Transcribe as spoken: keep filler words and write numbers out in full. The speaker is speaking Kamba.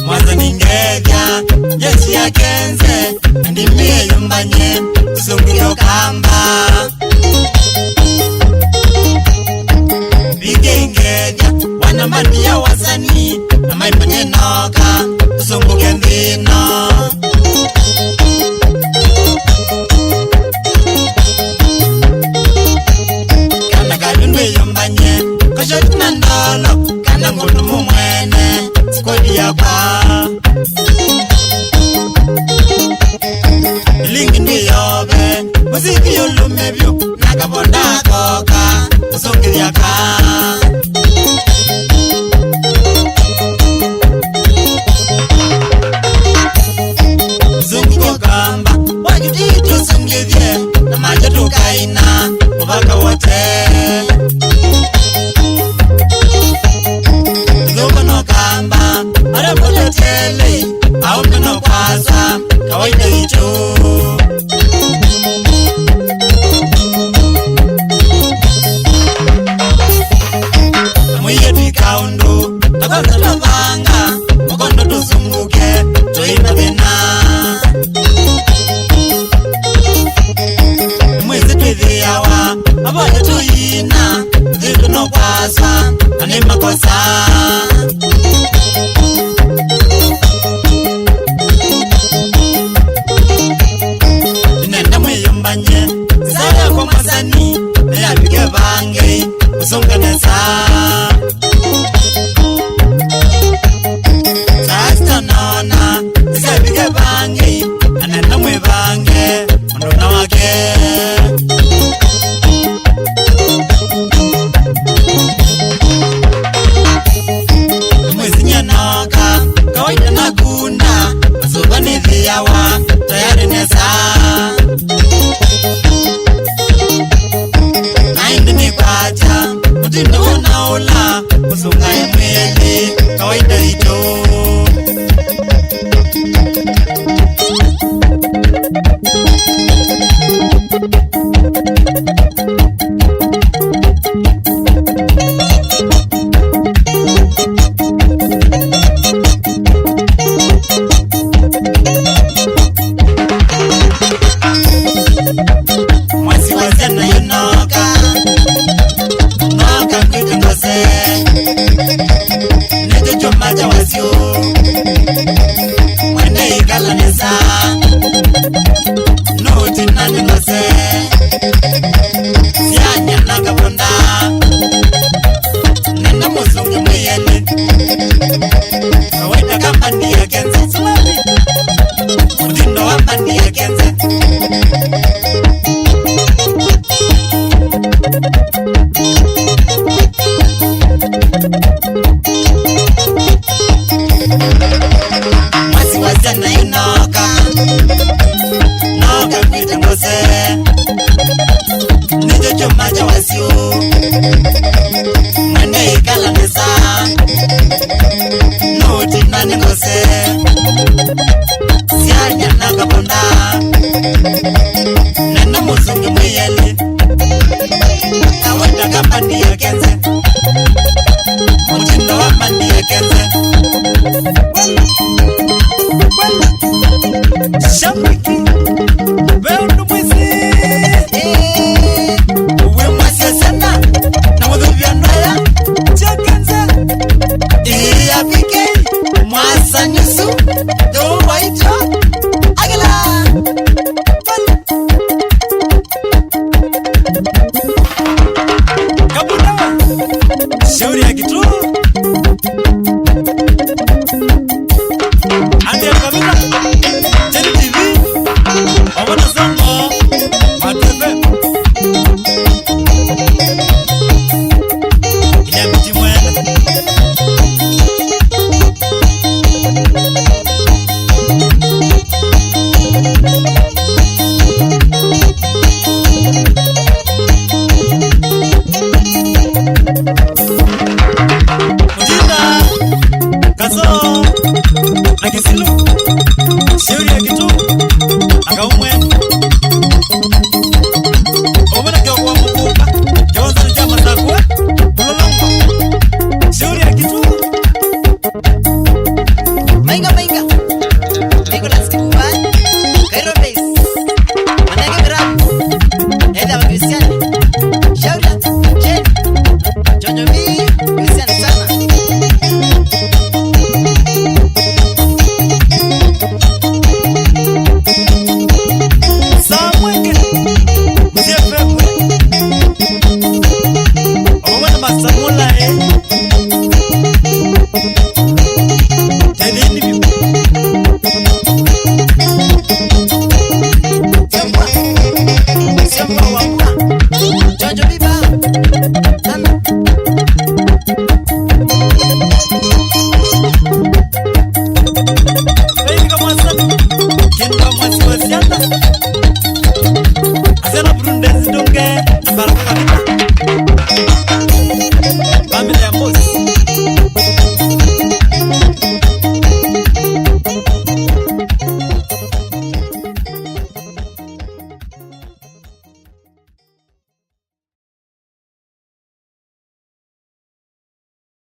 Mwathani ngethya, Yesu akenze, na ndimĩyũmbany'e, ũsũngĩo kamba. Mbingĩ ngethya, wana mania wasani, na maimanye noka, ũsũngũke nthĩ ĩno. Kana kayũ ndwĩyũmbany'e, kashoti na ndolo, kana ngũndũ mũmwene, sikoti yakwa. Ilingi ndĩyove, mũsiki ũlũme vyũ, na kavonda koka, ũsũngĩthya ka. Zunguko kamba, wajutito sungithie, na majo tukaina, muvaka wote. Zunguko no kamba, arembo tetele, aume no kwasa, kawaida itu. Amwiye twika undu, takonza twavanga, mũkondo tũsũngũke, tũi mathĩna. Mwĩsĩ twĩthĩawa, avoya tũyina, thĩndũ no kwaswa, na nĩ makosa. Nĩnenda mwĩyũmbany'e, nzaya kwa masani, nĩyavike vangi, ũsũnge nesa. Saa sita naona, nĩsyavike vangi, na nenda mwĩvange, ũndũ na wake. Mwĩsinyia noka, kawaida nakunda, masuva nĩthĩawa, tayari nesa. Na ĩndĩ nĩkwatya, mũtindo ũna ũla, ũsũngae mwĩĩ, kawaida itũ. Mwasi wa syana yu noka, noka ngwĩte ngose, nĩkyo kyũma kya wasyo, mwene ikala nesa, no ũtinani ngose, syanya na kavonda, nenda mũsũngi mwĩyene, kawaida kambani ya kenza, mũtindo wa mbani ya kenza. Mwasi wa syana yu noka, noka ngwĩte ngose, nĩkyo kyũma kya wasyo, mwene ikala nesa, no ũtinani ngose, syanya na kavonda, nenda mũsũngi mwĩyeli, kawaida kambani ya kenze, mũtindo wa mbani ya kenze. Shabiki, ve ũndũ mwĩsĩ. Wĩ mwasya syana, na mũthũvya andũ aya, tyo kenze. Ĩĩ, apike, mwasa nyusu, thũ waitũ, agila. Kabula, shauri ya kitu. Ande kabisa. Cheni T V. Wabona songo. Mateve. Ile mti mwene. Thaa mwenge. Mũsyĩ F M. O vamwe na Master Mulaĩ. Tethĩni vyũ. Sembwa. Sembwa wa mbua. Jojo Biba. Sana. Faith Kamwasa, Kendra Mwasi wa Sianda, Asena Prudence Ndunge, na Baraka Kabita.